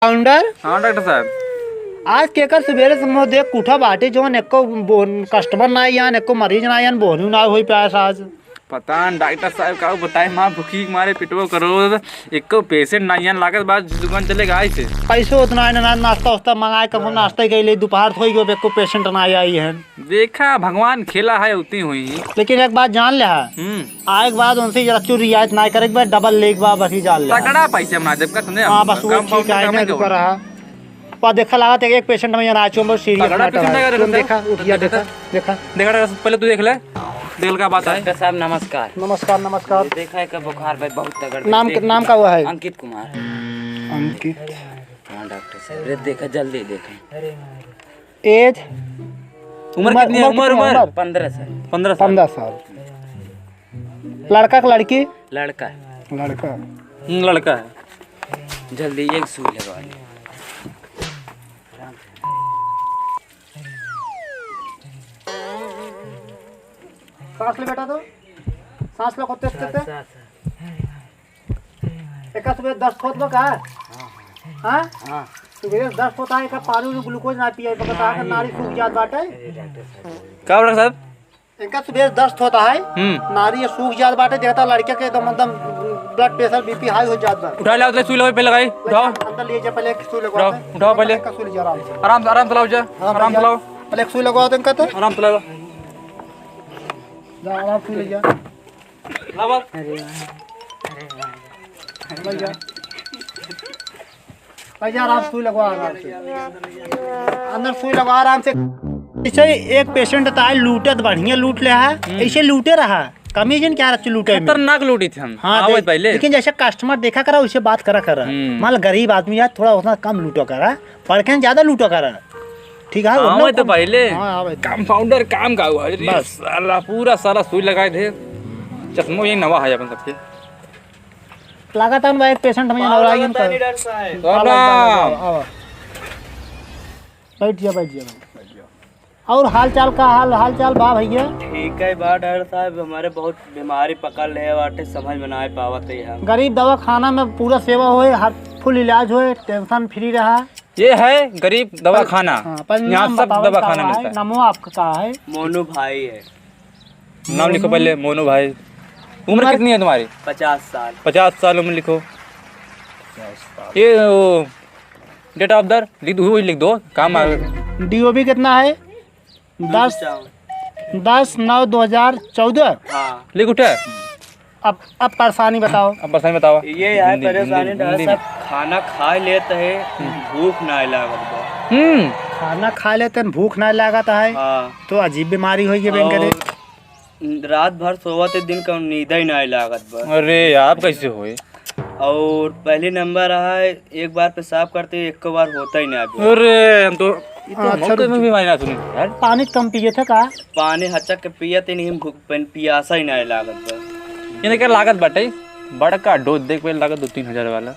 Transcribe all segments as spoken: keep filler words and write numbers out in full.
फाउंडर? हाँ डॉक्टर साहब। आज केकर सुबेरे से मुँह देख उठा बाटे, जौन एको बो-, कस्टमर ना आयन, एको मरीज ना आयन, बोहनी ना होई पाए आज। पता न डॉक्टर साहब का बताई, माँ भूखी के मारे पिटबो करो, एको पेशेंट ना आयन, लागत बा दुकान चले गए से। पैसो उतना है ना, नाश्ता उस्ता मंगाए, कब नाश्ता ही कइले, दोपहर होई गयो, एको पेशेंट ना आई है। देखा, भगवान खेला है, उतनी हुई। लेकिन एक बात जान ले हा, हम्म। आए के बाद उनसे जरा चुर रियायत ना करे, एक बार डबल लेके बा, बस ही जान ले हा। तगड़ा पैसे बना देब का, समझे? हाँ, बस वो काम ठीक काम है, नहीं ना करो। रुका रहा। पा देखा, लागत एक, एक पेशेंट में यहाँ नाचो, बहुत सीरियस तगड़ा मैटर पेशेंट है। है, तुम देखा, उठिया देखा, देखा। देखा। देखा, पहले तू देख ले, देख ले का बात है। डॉक्टर साहब, नमस्कार। नमस्कार, नमस्कार। देखा है का बुखार भाई, बहुत तगड़ नाम, देख। नाम का हुआ है? अंकित कुमार। अंकित। हाँ डॉक्टर साहब, रे देखा, जल्दी देखा। एज? उम्र उम्र, कितनी है? उम्र उम्र, कितनी है? उम्र? उम्र? पन्द्रह साल। पन्द्रह साल। पन्द्रह साल। लड़का का लड़की? लड़का। लड़का। हम्म, लड़का है। जल्दी एक सुई लगवा ले। सांस ले बेटा, तो सांस लो, खुद से। एका सुबह दस्त होत बा का? हाँ? हाँ। सुबह दस्त होता है, एका पानी में ग्लूकोज ना पिए, बता के नारी सूख जात बाटे। का डॉक्टर साहब? इनका सुबह दस्त होता है, हम्म। नारी ये सूख जात बाटे, देखता लड़के के एकदम, एकदम ब्लड प्रेशर, बीपी हाई हो जात बा। उठा लाओ, तो सुई लगाओ, पहले लगाई, उठाओ। अंदर ले जा, पहले एक सुई लगवा उठाओ, दे। उठाओ पहले। इनका सुई ले जा आराम से। आराम से, आराम से लाओ जा, आराम से लाओ। पहले एक सुई लगवा दे इनका तो। आराम से लाओ। जा, आराम से ले जा। लाओ बस। अरे वाह, अरे वाह, अरे वाह। भैया, आराम सुई लगवा, आराम से। अंदर सुई लगवा, आराम से। ऐसे ही एक पेशेंट त आए, लूटत बढ़िया लूट ले है, हम्म। ऐसे लूटे रहा। कमी जिन क्या रखी लूटे में। खतरनाक लूटी थे हम। हाँ, आवत देख, पहले। लेकिन जैसे कस्टमर देखा करा, वैसे बात करा करा। हम्म। मान लो गरीब आदमी है, थोड़ा उतना कम लूटा करा, पढ़ के ज्यादा लूटा करा। ठीक है, हाँ, उतना वो तो कम। पहले। हाँ, हाँ, भाई। कंपाउंडर काम का हुआ है? अरे बस। साला, पूरा साला सुई लगाए थे। चश्मो ये नवा है अपन सबके। लागत है ना, एक पेशेंट में पाँव नवराई लागत है। राम राम। आवा, आवा, आवा। बैठ जा, बैठ जा, बैठ जा। और हाल चाल का हाल, हाल चाल बा भैया? ठीक है बा डॉक्टर साहब, हमारे बहुत बीमारी पकड़ ले बाटे, समझ में ना आ पावत है हम। गरीब दवाखाना में पूरा सेवा होए, हर फुल इलाज होए, टेंशन फ्री रहा। ये है गरीब दवाखाना। हाँ, पर यहाँ नाम सब बताओ, दवाखाना का मिलता है। नामो आपका का है? मोनू भाई है। नाम लिखो पहले, मोनू भाई। उम्र उम्र? कितनी है तुम्हारी? पचास साल। पचास साल उम्र लिखो। पचास साल। ये वो date of birth लिख दो, वही लिख दो, काम आ। डीओबी कितना है? दस, दस नौ दो हजार चौदह। हाँ। लिख उठे। अब, अब परेशानी बताओ। अब परेशानी बताओ। ये है हिंदी, परेशानी हिंदी, डॉक्टर हिंदी साहब, में। खाना खा लेते हैं, हम्म। भूख ना लागत बा। हम्म। खाना खा लेते हैं, भूख ना लागत है। हाँ। तो अजीब बीमारी होई है, बेंगरे। और रात भर सोवत है, दिन का नींद ही ना लागत बा। अरे यार, अब कैसे होए? और पहले नंबर रहा है, एक बार पेशाब करते, एक बार होता ही ना अभी। अरे, हम तो, ये तो हाँ, हम अच्छा, तो रुक। बीमारी ना सुनी यार। पानी कम पिए थे का? पानी हचक के पिए थे, नहीं भूख, पन-, पियासा ही ना लागत बा। इन्हें क्या लागत बाटे? बड़का डोज देख पे लागत दो तीन हजार वाला।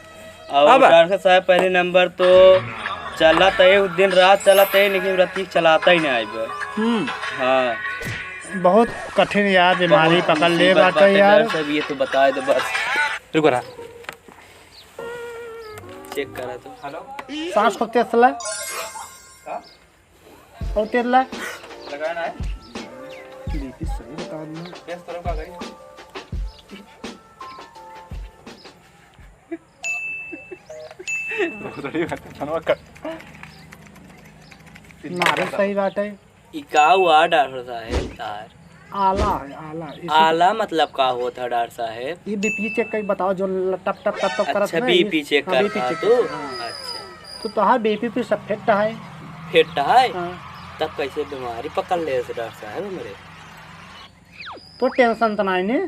और अब डॉक्टर साहब, पहले नंबर तो चलत है, दिन रात चलत है, लेकिन रात की चलाता ही ना आइबे। हम्म। हाँ। बहुत कठिन यार, बीमारी बहुत पकड़ ले मुसीबत बाटे बाटे यार। डॉक्टर साहब, ये तो बताए दो बस। रुको रहा। चेक करा तो। हेलो। सांस खूब तेज चला। का? और तेज ला। लगाया ना है? बीपी सही बता दूँ। टेस्ट करो का करी? बहुत बड़ी बात है, धनवा कट। नारे सही बात है। ई का हुआ डॉक्टर साहेब तार? आला है, आला। इसी आला मतलब का होत है डॉक्टर साहेब? ये बीपी चेक करके बताओ, जो ल-, टप, टप, टप, टप करत अच्छा, है, बीपी ये चेक हाँ, करता बीपी चेक तू? करता, हाँ। अच्छा। तो तोहार बीपी पे सब फिट है। फिट है? हाँ। तब कैसे बीमारी पकड़ ले से डॉक्टर साहेब हमरे? तो टेंशन तो नहीं ने?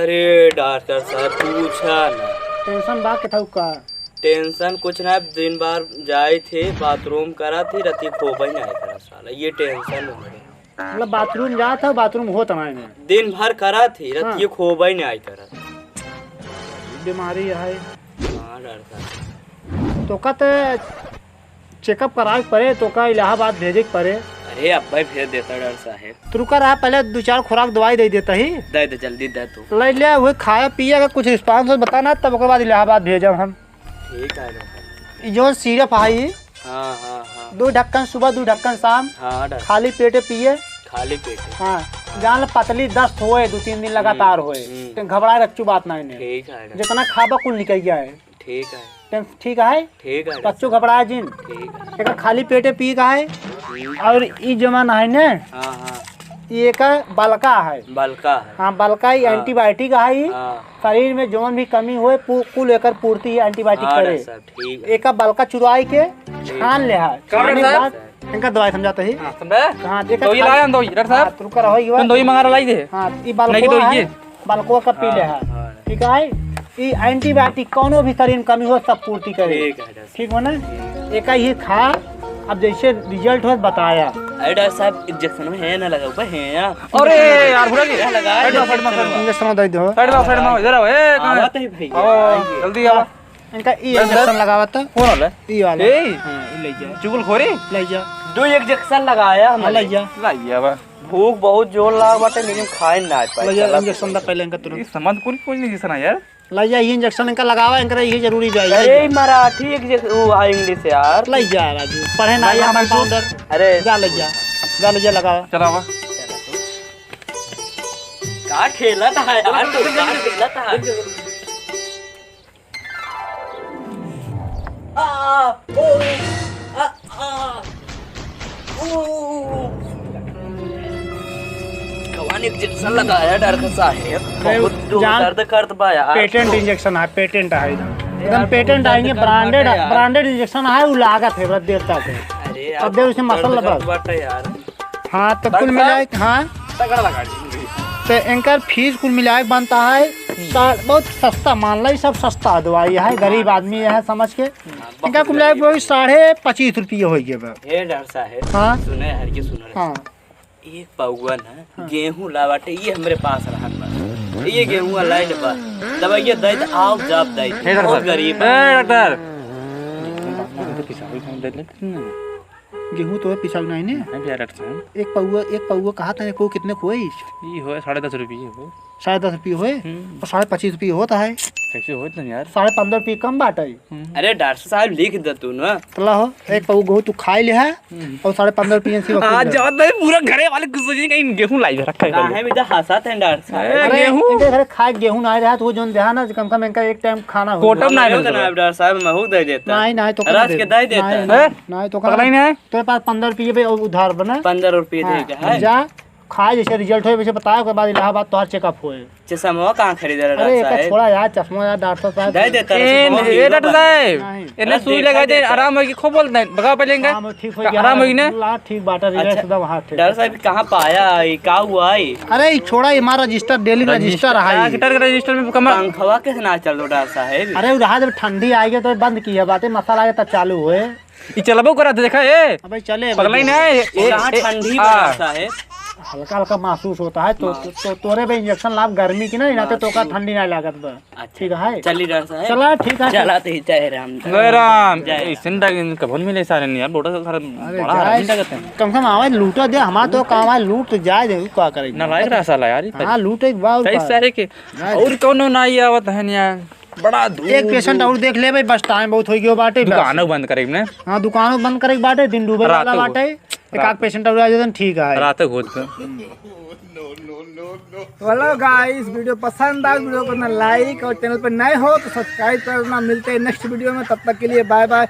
अरे डॉक्टर साहब, पूछा ना। टेंशन बा के थाऊ का? टेंशन कुछ ना, दिन भर जाए थे, बाथरूम करा थे, रति खोबे नहीं करा साला, ये टेंशन हो गई। मतलब बाथरूम जात है, बाथरूम होत ना है। दिन भर करा थे, रति हाँ। ये खोबे नहीं करा। बीमारी है। हाँ डॉक्टर साहब। तो का ते चेकअप करावे के पड़े, तो का इलाहाबाद भेजे के पड़े? अरे, अब्बे भेज देता डॉक्टर साहेब। तो रुका रहा, पहले दो चार खुराक दवाई दे देता ही। दे दे, जल्दी दे तू। ले ले, वही खाया पिया का कुछ रिस्पांस हो बता ना, तब ओकर बाद इलाहाबाद भेजब हम। ठीक है डॉक्टर। ई जौन सिरप है, हाँ, हाँ, हाँ। दो ढक्कन सुबह, दो ढक्कन शाम, हाँ, डॉक्टर। खाली पेटे पिए। खाली पेटे। हाँ, जान ला पतली दस्त होए, दो तीन दिन लगातार हम्म, होए, हम्म। तो घबराए रखचू बात ना इन्हें। ठीक है, डॉक्टर। जितना खाबा कुल निकल गया है। ठीक है। तो ठीक है? ठीक है, कच्चो डॉक्टर। घबराए जिन। ठीक है। एक खाली पेटे पी का है। हम्म। और ई जवन है ने, हाँ, हाँ। ई एकर बलका है। बलका है। हाँ, बलका ही हाँ। एंटीबायोटिक है ई। हाँ। शरीर में जौन भी कमी होए, पू-, कुल एकर पूर्ति ही एंटीबायोटिक हाँ, करे। डॉक्टर साहब, ठीक है। एका बलका चुराई के ठीक छान है। ले है। का छाने के डॉक्टर बाद साहब? इनका दवाई समझाते ही। हाँ, समझा? हाँ, देखा दवाई खाली लाया हम दवाई, डॉक्टर साहब। हाँ, तो रुका रहो, ये तुम दवाई मंगा ला, लाई दे। हाँ, ये नहीं कि बलको दवाई है, ये। बलको का पी ले हाँ, है। हाँ। ठीक है? ये एंटीबायोटिक कौनो भी शरीर में कमी हो, सब पूर्ति करे। ठीक है, डॉक्टर। ठीक हो ना? एका ही खा, अब जैसे रिजल्ट हो बताया। अरे डॉक्टर साहब, इंजेक्शन में है ना लगा, ऊपर है यहाँ। अरे यार, भुला गए। क्या लगा? साइड में, साइड में, साइड में। इंजेक्शन दे दो। साइड में, साइड में, इधर आओ। ए, कहाँ है? आवत है भैया, आओ, आओ, आइए। जल्दी आओ। इनका ई इंजेक्शन लगावत है। कौन वाला? ई वाला। ए? हाँ, ई ले जा। चुगलखोरी? ले जा। दो इंजेक्शन लगाया हाँ, हमने। ले जा। लाइया बा। भूख बहुत जोर लाग बाटे, लेकिन खाए ना पाए। ले जा, चला। इंजेक्शन दा पहले इनका तुरंत। ये समझ कुल कुछ नहीं दिसना यार। लइया, ये इंजेक्शन इनका लगावा, इनका ये जरूरी बा, अरे, लइया। मराठी एक जे-, वो आ, इंग्लिश यार। लइया राजू, पढ़े ना, लइया, ये हमारे पाउंडर। अरे। जा लइया, जा लइया, लगावा। चलावा। का खेलत है यार, तू का खेलत है? आ, ओ, आ, आ, ओ। कवन इंजेक्शन लगाया डॉक्टर साहेब? अरे, बहुत जोर जान, दर्द करत बा यार। पेटेंट इंजेक्शन है, पेटेंट है एकदम। एकदम यार, पेटेंट बहुत आएंगे, दर्द करत ब्रांडेड, बाटे यार। ब्रांडेड इंजेक्शन है, वो लागत है, बड़ा देर तक है। अरे यार, अब दे उसे मसल दर्द लगा। करत बाटे यार। हाँ, तो कुल डॉक्टर मिलाए, साहब, हाँ। तगड़ा लगा दी। तो इनकर फीस कुल मिलाए के बनता है, हम्म। सा-, बहुत सस्ता, मान लो, ये सब सस्ता दवाई है, गरीब आदमी है, समझ के। हाँ, इनका कुल मिलाए के वही साढ़े पच्चीस रुपये हो गए बा। हे डॉक्टर साहेब, हाँ। सुने, हर के सुने। हाँ। एक पौवा ना हाँ। गेहूं लावाटे, ये हमरे पास रहत बा। ये गेहूं लाइट बा, दवाइया दे दे, आओ जाब दे दे। हे डॉक्टर बहुत साहब। गरीब ए, बा। डॉक्टर। गेहूं तो है पिसाऊ नहीं ने? नहीं भैया, डॉक्टर साहब। एक पौवा, एक पौवा कहा था को कितने को होई? ई होए साढ़े दस रुपये हो। साढ़े दस रुपये होए? हम्म। और साढ़े पच्चीस रुपये होता है। कैसे होत नहीं यार? साढ़े पन्द्रह रुपये कम बाटे। हम्म। अरे डॉक्टर साहब लिख दे तू ना। चला हो, एक पौवा गेहूं तू खाई ले है हम्म। और साढ़े पन्द्रह रुपये से वसूल आज ले। जात नहीं, पूरा घरे वाले गुस्सा जी कहीं गेहूं लाई रखा है। काहे में तो हंसत है डॉक्टर साहब? ए, अरे, गेहूं? इनके घरे खाए गेहूं ना रहा तो वो जोन देहा ना, कम से कम इनका एक टाइम खाना हो कोटम जाए। ना नहीं मिलता। डॉक्टर साहब महू दे देता। नहीं, नहीं, तो रस के दे देता। नहीं, ए? नहीं, तो पकड़ा ही नहीं है। तेरे पास पन्द्रह रुपये भी उधार बना। पन्द्रह रुपये दे हाँ, के है। जा, खाए जैसे रिजल्ट होए, वैसे बताए, ओकर बाद इलाहाबाद तोहार चेकअप होए। चश्मा कहाँ खरीदे रहा अरे, एक साहब? छोड़ा यार, चश्मा यार, डॉक्टर साहब। दे देता ए, रहे, ए, डॉक्टर साहब, नहीं। इन्हें अरे, सुई देखा, लगा दे, देखा। आराम होगी, खूब बोलते हैं, भगा पहले इनका। हाँ, ठीक हो गया। आराम होगी ना? ला, ठीक बाटा, रिलैक्स अच्छा, एकदम, हाँ, ठीक। डॉक्टर साहब, कहाँ पाया है? का हुआ है? अरे, ई छोड़ा, ई हमारा रजिस्टर, डेली रजिस्टर रहा है। डॉक्टर के रजिस्टर में कमर पंखवा कैसे ना चल रहा, डॉक्टर साहब? अरे, उ रहा, जब ठंडी आएगी तो बंद किया बाटे, मसाला आएगा तब चालू होए। ई चलबो करत, देखा, ए। अबे चले, पगलाई अबे। ना, ए, ए, कहाँ ए, ठंडी आ। बा, साहेब? हल्का हल्का महसूस होता है, तो, हाँ। तो, तो तोरे बे इंजेक्शन लाभ गर्मी की ना, इनाते तोका महसूस। ठंडी ना लागत बा। अच्छा। ठीक है? चली डॉक्टर साहेब। चला, ठीक है। चला तो ही जय राम। जय राम। जय राम। ऐसे ना कभो मिले सारे नहीं यार, बोटा सारे अरे बड़ा जाए, हरामी लगते हैं। कम से कम आवाज लूटा दे, हमारा तो काम है लूट जाए दे, का करे? नालायक रहा साला यार, ये हाँ, लूट एक बार सही का। सारे के। जाए दे। और कौनो ना ही आवत है नहीं यार। बड़ा धूप, एक पेशेंट धूप। और देख ले भाई, बस टाइम बहुत हो गयो बाटे, बस। दुकानों बंद करे ने। हाँ, दुकानों बंद करे के बाटे, दिन डूबे वाला रातों को। बाटे। एक आध रात। पेशेंट और आ जातन, ठीक है। रात को होत का। हेलो गाइस, वीडियो पसंद आए, वीडियो को ना लाइक और चैनल पर नए हो तो सब्सक्राइब करना। मिलते हैं नेक्स्ट वीडियो में, तब तक के लिए बाय बाय।